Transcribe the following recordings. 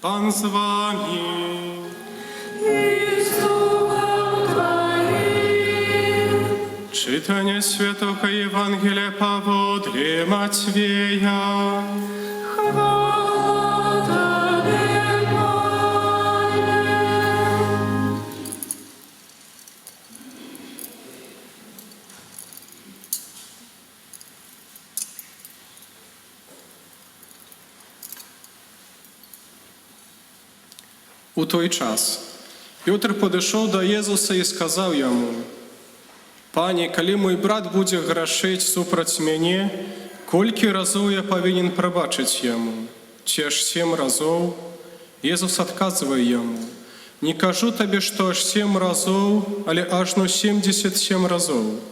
Пан з вамі. І з духам тваім. Чытанне святога Евангелля паводле Мацвея. Хвала Табе, Пане. У той час Пётр падышоў да Езуса і сказаў яму: «Пане, калі мой брат будзе грашыць супраць мяне, колькі разоў я павінен прабачыць яму? Ці аж сем разоў?» Езус адказвае яму: «Не кажу табе, што аж сем разоў, але ажно 77 разоў.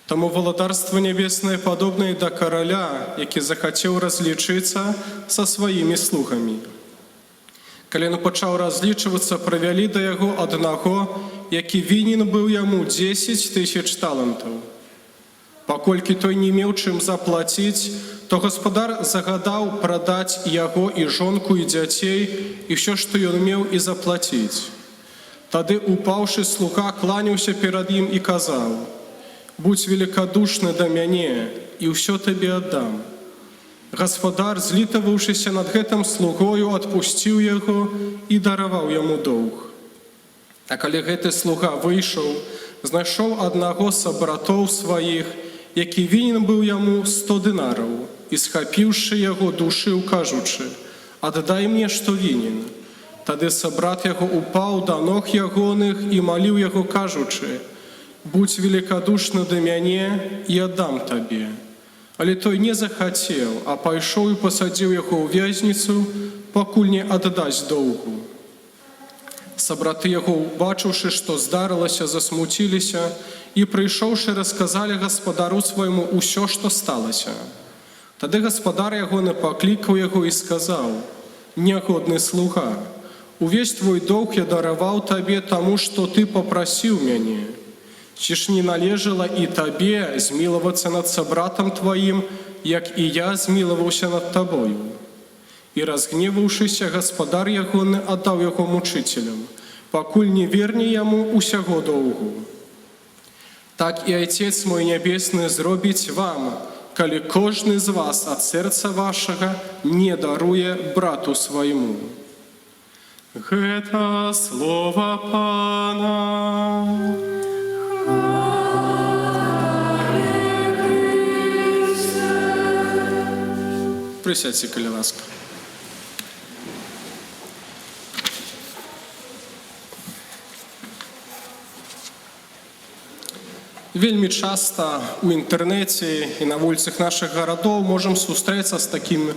Таму валадарства нябеснае падобнае да караля, які захацеў разлічыцца са сваімі слугамі. Калі ён пачаў разлічвацца, прывялі да яго аднаго, які вінен быў яму 10 тысяч талантаў. Паколькі той не меў чым заплаціць, то гаспадар загадаў прадаць яго і жонку, і дзяцей, і ўсё, што ён меў, і заплаціць. Тады, упаўшы, слуга кланяўся перад ім і казаў: «Будзь велікадушны да мяне, і ўсё табе аддам». Гаспадар, злітаваўшыся над гэтым слугою, адпусціў яго і дараваў яму доўг. А калі гэты слуга выйшаў, знайшоў аднаго са братоў сваіх, які вінен быў яму 100 дынараў, і, схапіўшы яго, душыў, кажучы: «Аддай мне, што вінен». Тады сабрат яго упаў да ног ягоных і маліў яго, кажучы: «Будзь велікадушны да мяне, і аддам табе». Але той не захацеў, а пайшоў і пасадзіў яго ў вязніцу, пакуль не аддасць доўгу. Сабраты яго, убачыўшы, што здарылася, засмуціліся і, прыйшоўшы, расказалі гаспадару свайму ўсё, што сталася. Тады гаспадар ягоны паклікаў яго і сказаў: «Нягодны слуга, увесь твой доўг я дараваў табе таму, што ты папрасіў мяне. Ці ж не належала і табе змілавацца над сабратам тваім, як і я змілаваўся над табою?» І, разгневаўшыся, гаспадар ягоны аддаў яго мучыцелям, пакуль не верне яму ўсяго доўгу. Так і Айцец мой нябесны зробіць вам, калі кожны з вас ад сэрца вашага не даруе брату свайму. Гэта слова Пана. Хвала Табе, Хрысце. Прысядзьце, калі ласка. Вельмі часта ў інтэрнэце і на вуліцах нашых гарадоў можам сустрэцца з такім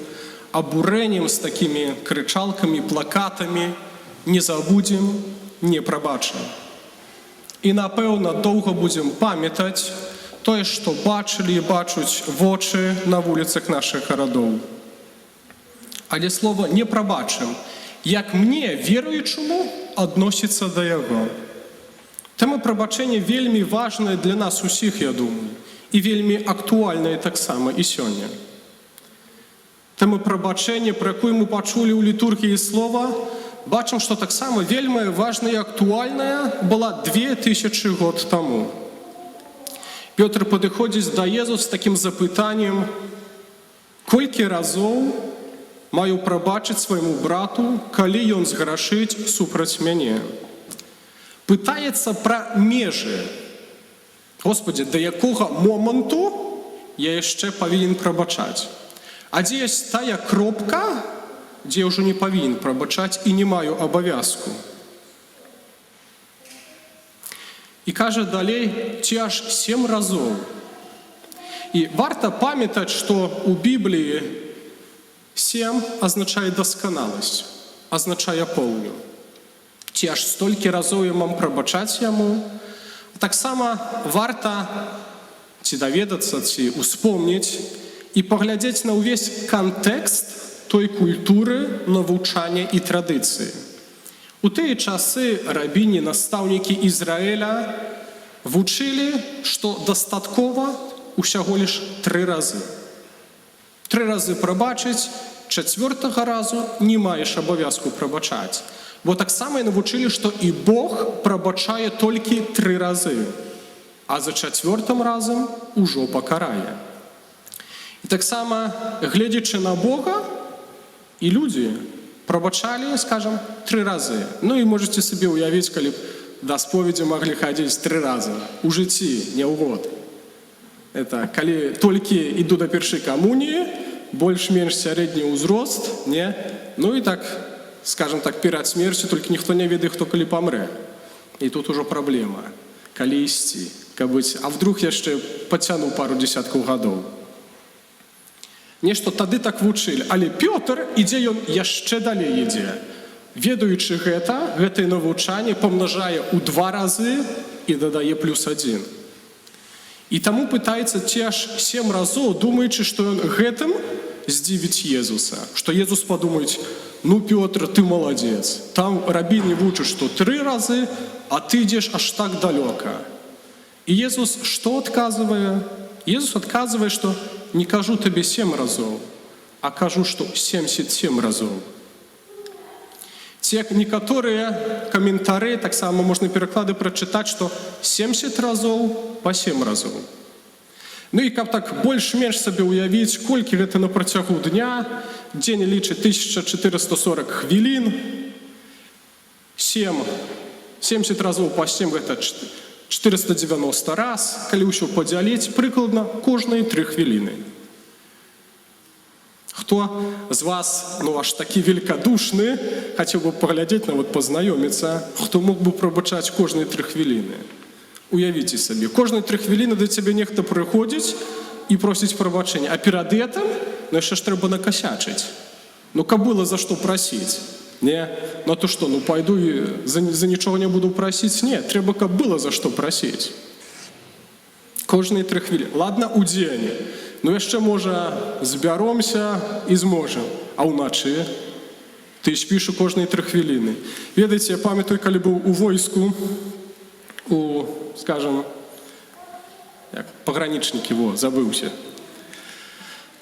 абурэннем, з такімі крычалкамі, плакатамі: «Не забудзем, не прабачым». І, напэўна, доўга будзем памятаць тое, што бачылі і бачуць вочы на вуліцах нашых гарадоў. Але слова «не прабачым», як мне, веруючаму, адносіцца да яго? Тэма прабачэння вельмі важная для нас усіх, я думаю, і вельмі актуальная таксама і сёння. Тэма прабачэння, пра якую мы пачулі ў літургіі слова, бачым, што таксама вельмі важная і актуальная была 2000 год таму. Пётр падыходзіць да Езуса з такім запытаннем: «Колькі разоў маю прабачыць свайму брату, калі ён зграшыць супраць мяне?» Пытаецца пра межы. Госпадзе, да якога моманту я яшчэ павінен прабачаць? А дзе ёсць тая кропка, дзе я ўжо не павінен прабачаць і не маю абавязку? І кажа далей: «Ці аж сем разоў?» І варта памятаць, што ў Бібліі сем азначае дасканаласць, азначае поўню. Ці аж столькі разоў я мам прабачаць яму? Таксама варта ці даведацца, ці успомніць і паглядзець на ўвесь кантэкст той культуры навучання і традыцыі. У тыя часы рабіні, настаўнікі Ізраэля вучылі, што дастаткова ўсяго лишь тры разы. Тры разы прабачыць. Чацвёртага разу не маеш абавязку прабачаць. Бо таксама і навучылі, што і Бог прабачае толькі тры разы, а за чацвёртым разам ужо пакарае. І таксама, гледзячы на Бога, і людзі прабачалі, скажам, тры разы. Ну і можаце сабе ўявіць, калі б да споведзі маглі хадзіць тры разы у жыцці, не ў год. Это калі толькі іду да першай камуніі, больш-менш сярэдні ўзрост, не? Ну і так, скажем так, перад смерцю, толькі ніхто не ведае, хто калі памрэ. І тут ужо праблема, калі ісці, каб быць, а вдруг яшчэ пацяну пару десяткаў гадоў. Нешта тады так вучылі, але Пётр ідзе, ён яшчэ далей ідзе. Ведаючы гэта, гэтае навучанне памнажае ў два разы і дадае плюс адзін. І таму пытаецца ці аж сем разоў, думаючы, што ён гэтым здзівіць Езуса, што Езус падумаюць: «Ну, Пётр, ты маладзец. Там рабіны вучаць, што тры разы, а ты ідзеш аж так далёка». І Езус што адказвае? Езус адказвае, што не кажу табе сем разоў, а кажу, што 77 разоў. Ці як некаторыя каментары, таксама можна пераклады прачытаць, што 70 разоў па 7 разоў. Ну і каб так больш-менш сабе ўявіць, колькі гэта на працягу дня, дзень лічыць 1440 хвілін, 7, 70 разоў па 7 гэта 490 раз, калі ўсё падзяліць, прыкладна кожныя 3 хвіліны. Хто з вас, ну, аж такі великадушны, хацеў бы паглядзець, нават пазнаёміцца, хто мог бы прабачаць кожныя 3 хвіліны? Уявіце сабе, кожныя 3 хвіліны да цябе нехта прыходзіць і просіць прабачэння, а перад гэтым, ну, яшчэ ж трэба накасячыць. Ну, каб было за што прасіць. Не? Ну а то што, ну пайду і за нічога не буду прасіць? Не, трэба, каб было за што прасіць. Кожныя 3 хвіліны. Ладно, у дзень. Ну яшчэ, можа, збяромся і зможам. А ўначы ты спіш у кожныя 3 хвіліны. Ведаеце, я памятаю, калі быў у войску, у, скажем, як, пагранічнікі, во, забыўся.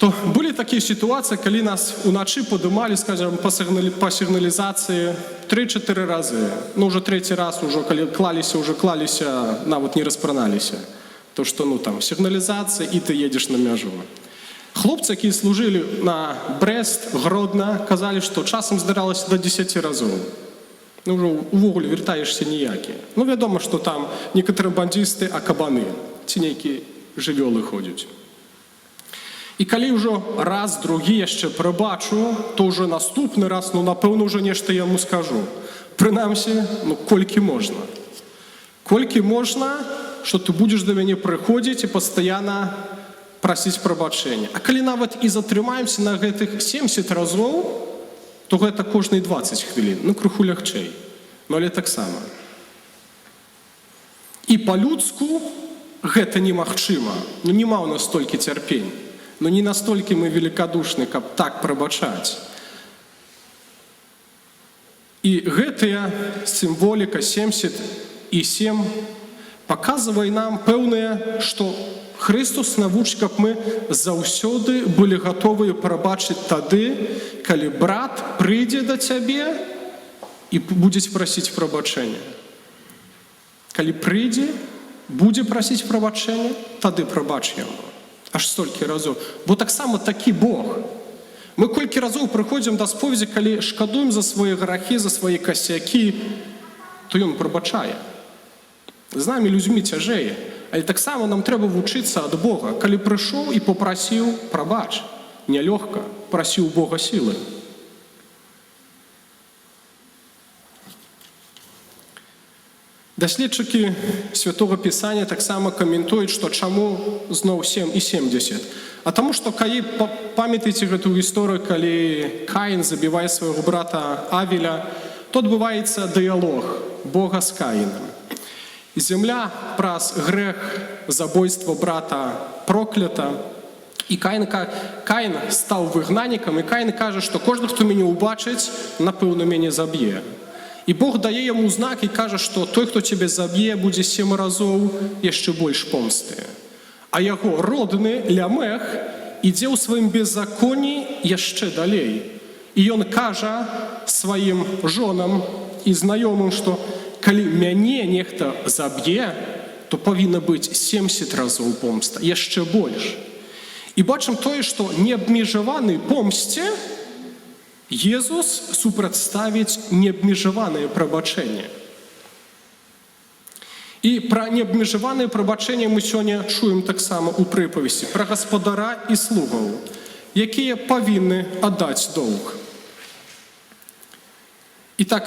То былі такія сітуацыі, калі нас уначы падымалі, скажем, па сігналізацыі 3-4 разы. Ну, ўжо трэці раз, ужо, калі клаліся, ўжо клаліся, нават не распраналіся. То, што, ну, там, сігналізацыя, і ты едзеш на мяжу. Хлопцы, якія служылі на Брэст, Гродна, казалі, што часам здаралася да 10 разоў. Ну, ўжо увогуле вяртаешся ніякі. Ну, вядома, што там не кантрабандзісты, а кабаны, ці нейкія жывёлы ходзяць. І калі ўжо раз, другі яшчэ прабачу, то ўжо наступны раз, ну, напэўна, ўжо нешта яму скажу. Прынамсі, ну, колькі можна. Колькі можна, што ты будзеш да мяне прыходзіць і пастаянна прасіць прабачэння? А калі нават і затрымаемся на гэтых 70 разоў, то гэта кожныя 20 хвілін, ну, крыху лягчэй. Ну, але таксама. І па-людску гэта немагчыма. Ну, няма ў нас столькі цярпень. Ну, не настолькі мы великадушны, каб так прабачаць. І гэтая сімволіка 77 паказвае нам пэўнае, што Хрыстус навучыць, каб мы заўсёды былі гатовыя прабачыць тады, калі брат прыйдзе да цябе і будзе прасіць прабачэння. Калі прыйдзе, будзе прасіць прабачэння, тады прабач яму. Аж столькі разоў. Бо таксама такі Бог. Мы колькі разоў прыходзім да споведзі, калі шкадуем за свае грахі, за свае касякі, то ён прабачае. З намі, людзьмі, цяжэй. Але таксама нам трэба вучыцца ад Бога. Калі прыйшоў і папрасіў, прабач. Нялёгка, прасіў Бога сілы. Даследчыкі Святого Пісання таксама каментуюць, што чаму зноў 7 і 70. А таму, што калі памятаеце гэтую гісторыю, калі Каін забівае свайго брата Авеля, то адбываецца дыялог Бога з Каінам. Зямля праз грэх забойства брата проклята. І Каін стаў выгнаннікам, і Каін кажа, што кожны, хто мяне ўбачыць, напэўна, мяне заб'е. І Бог дае яму знак і кажа, што той, хто цябе заб'е, будзе 7 разоў яшчэ больш помсты. А яго родны Лямех ідзе ў сваім беззаконні яшчэ далей. І ён кажа сваім жонам і знаёмым, што калі мяне нехта заб'е, то павінна быць 70 разоў помста, яшчэ больш. І бачым тое, што неабмежаванай помсце Езус супрацьставіць неабмежаванае прабачэнне. І пра неабмежаванае прабачэнне мы сёння чуем таксама ў прыпавесці пра гаспадара і слугаў, якія павінны аддаць доўг. І так,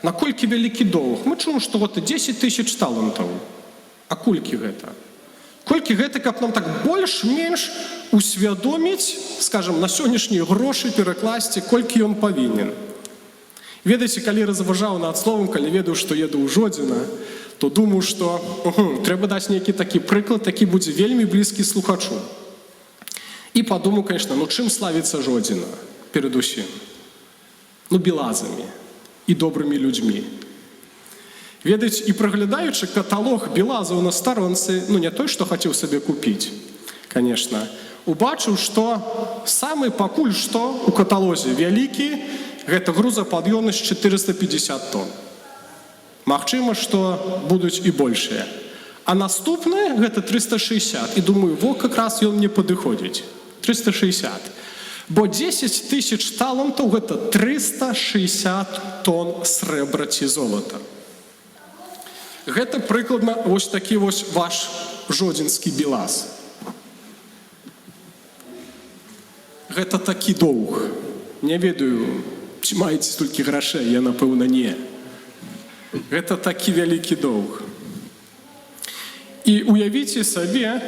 наколькі вялікі доўг? Мы чуем, што вот 10 тысяч талантаў. А колькі гэта? Колькі гэта, каб нам так больш-менш усвядоміць, скажем, на сённяшнія грошы перакласці, колькі ён павінен? Ведаеце, калі разважаў над словам, калі ведаў, што еду ў Жодзіна, то думаю, што трэба даць нейкі такі прыклад, які будзе вельмі блізкі слухачу. І падумаў, конечно, ну, чым славіцца Жодзіна перадусім? Ну, белазамі і добрымі людзьмі. Ведаеце, і праглядаючы каталог белазаў на старонцы, ну, не той, што хацеў сабе купіць, конечно, убачыў, што самы пакуль што у каталозе вялікі гэта грузапад'ёмнасць 450 тонн. Магчыма, што будуць і большыя. А наступны гэта 360. І думаю, во, как раз ён мне падыходзіць. 360. Бо 10 тысяч талантаў — гэта 360 тонн срэбра ці золата. Гэта прыкладна вось такі вось ваш жодзінскі белаз. Гэта такі доўг. Не ведаю, ці маеце столькі грашэй, я, напэўна, не. Гэта такі вялікі доўг. І уявіце сабе,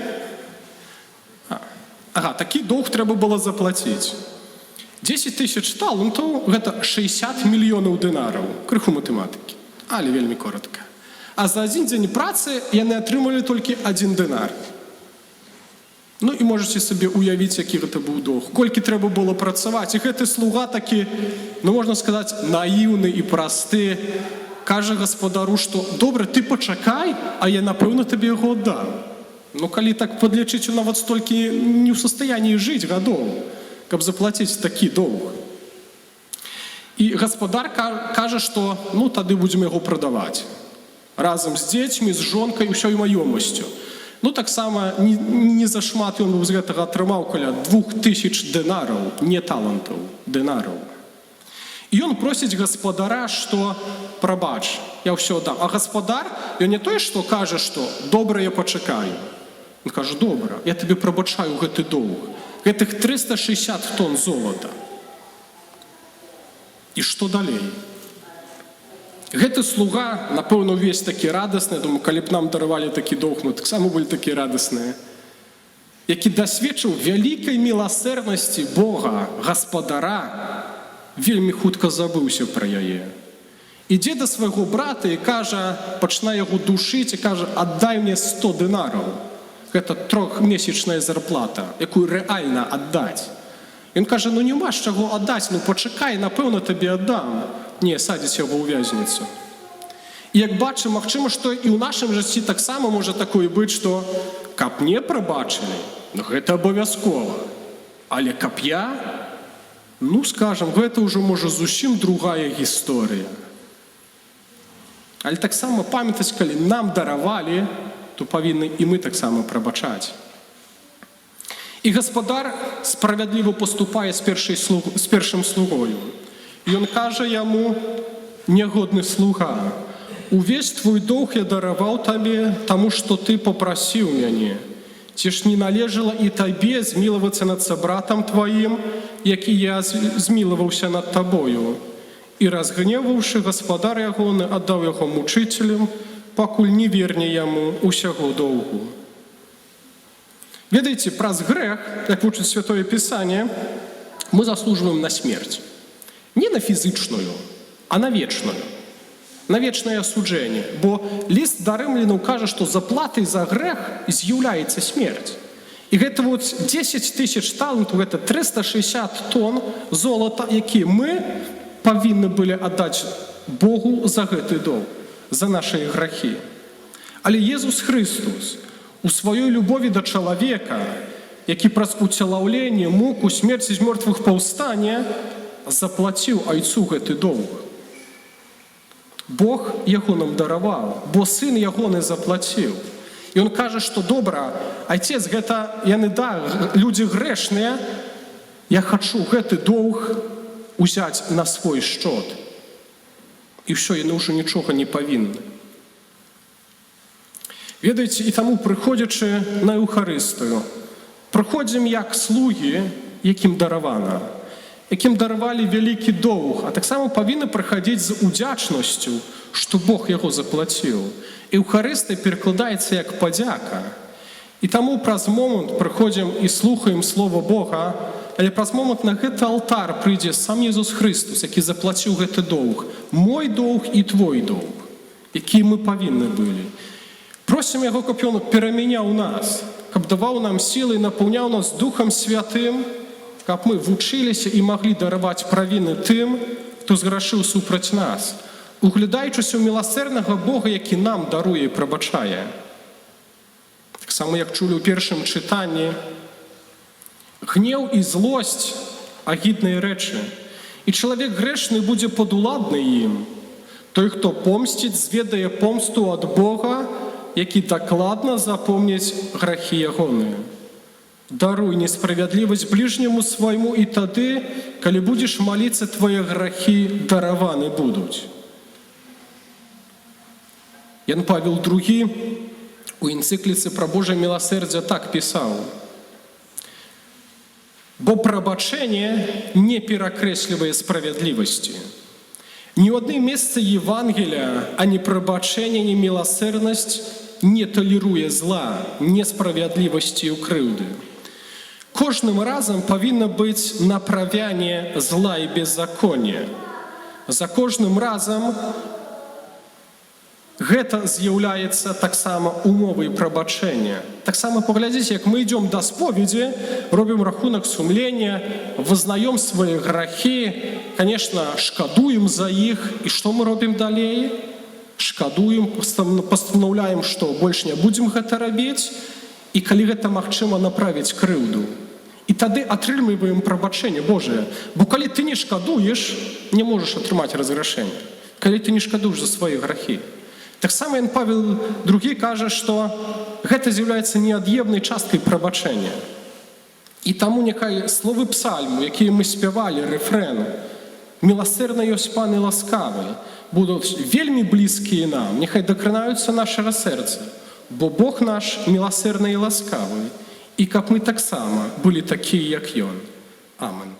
ага, такі доўг трэба было заплаціць. 10 тысяч талантаў — гэта 60 мільёнаў дынараў, крыху матэматыкі, але вельмі коротка. А за адзін дзень працы яны атрымалі толькі 1 дынар. Ну і можаце сабе уявіць, які гэта быў доўг. Колькі трэба было працаваць. І гэты слуга такі, ну, можна сказаць, наіўны і просты, кажа гаспадару, што добра, ты пачакай, а я, напэўна, табе яго аддам. Ну, калі так падлічыць, он нават столькі не ў состоянии жыць гадоў, каб заплаціць такі доўг. І гаспадар кажа, што, ну, тады будзем яго прадаваць. Разам з дзецьмі, з жонкай, усёй маёмасцю. Ну, таксама не зашмат ён з гэтага атрымаў, каля 2000 дынараў, не талантаў, дынараў. І ён просіць гаспадара, што прабач, я ўсё дам. А гаспадар, ён не тое, што кажа, што добра, я пачакаю. Он кажа: «Добра, я табе прабачаю гэты доўг. Гэтых 360 тонн золата». І што далей? Гэты слуга, напэўна, увесь такі радасны, думаю, калі б нам даравалі такі доўг, мы таксама былі такія радасныя, які дасведчыў вялікай міласэрнасці Бога, гаспадара, вельмі хутка забыўся пра яе. Ідзе да свайго брата і кажа, пачынае яго душыць і кажа: «Аддай мне 100 дынараў». Гэта трохмесячная зарплата, якую рэальна аддаць. Ён кажа: «Ну, няма з чаго аддаць, ну, пачакай, напэўна, табе аддам». Не, садзіць яго ў вязніцу. І як бачым, магчыма, што і ў нашым жыцці таксама можа такое быць, што каб не прабачылі, ну, гэта абавязкова. Але каб я, ну, скажам, гэта ўжо, можа, зусім другая гісторыя. Але таксама памятаць, калі нам даравалі, то павінны і мы таксама прабачаць. І гаспадар справядліва паступае з першым слугою. Ён кажа яму: «Нягодны слуга, увесь твой доўг я дараваў табе, таму што ты попрасіў мяне. Ці ж не належала і табе змілавацца над сабратам тваім, як і я змілаваўся над табою?» І разгневаўшы, гаспадар ягоны аддаў яго мучыцелям, пакуль не верне яму усяго доўгу». Ведаеце, праз грэх, як вучыць Святое Пісанне, мы заслужваем на смерць. Не на фізычную, а на вечную. На вечнае асуджэнне. Бо ліст да рымлянаў кажа, што заплатай за грэх з'яўляецца смерць. І гэта вот 10 тысяч талантаў, гэта 360 тонн золата, які мы павінны былі аддаць Богу за гэты доўг, за нашыя грахі. Але Езус Хрыстус у сваёй любові да чалавека які праз уцелаўленне, муку, смерць з мёртвых паўстане заплаціў Айцу гэты доўг. Бог яго нам дараваў, бо Сын ягоны заплаціў. І он кажа, што добра, Айцец, гэта яны, да, людзі грэшныя, я хачу гэты доўг узяць на свой счёт. І ўсё, яны ўжо нічога не павінны. Ведаеце, і таму, прыходзячы на Эўхарыстыю, прыходзім як слугі, якім даравана, якім даравалі вялікі доўг, а таксама павінны прыхадзіць з удзячнасцю, што Бог яго заплаціў. Эўхарыстыя перакладаецца як падзяка. І таму праз момант прыходзім і слухаем Слова Бога, але праз момант на гэты алтар прыйдзе сам Езус Хрыстус, які заплаціў гэты доўг, мой доўг і твой доўг, які мы павінны былі. Просім яго, каб ён перамяняў нас, каб даваў нам сілы і напаўняў нас Духам Святым, каб мы вучыліся і маглі дараваць правіны тым, хто зграшыў супраць нас, углядаючыся ў міласэрнага Бога, які нам даруе і прабачае. Таксама, як чулі ў першым чытанні, гнеў і злосць — агідныя рэчы, і чалавек грэшны будзе падуладны ім. Той, хто помсціць, зведае помсту ад Бога, які дакладна запомніць грахі ягоныя. Даруй несправядлівасць бліжняму свайму, і тады, калі будзеш маліцца, твае грахі дараваны будуць. Ян Павел II у энцыкліцы пра Божае міласэрдзе так пісаў: «Бо прабачэнне не перакрэслівае справядлівасці. Ні ў адным месцы Евангелля ані прабачэнне, ні міласэрнасць не талеруе зла, несправядлівасці і крыўды. Кожным разам павінна быць naprawянне зла і беззаконня. За кожным разам гэта з'яўляецца таксама умовай прабачэння». Таксама паглядзіце, як мы идём да споведзі, робім рахунак сумлення, вызнаём свае грахі, конечно, шкадуем за іх, і што мы робім далей? Шкадуем, пастанаўляем, што больш не будзем гэта рабіць, і калі гэта магчыма, направіць крыўду. І тады атрымліваем прабачэнне Божае. Бо калі ты не шкадуеш, не можаш атрымаць разграшэнне. Калі ты не шкадуеш за свае грахі. Таксама Ян Павел II кажа, што гэта з'яўляецца неад'емнай часткай прабачэння. І таму няхай словы псальму, якія мы спявалі, рэфрэн «Міласэрны ёсць Пан і ласкавы», будуць вельмі блізкія нам, няхай дакранаюцца нашага сэрца, бо Бог наш міласэрны і ласкавы, і каб мы таксама былі такія, як Ён. Амен.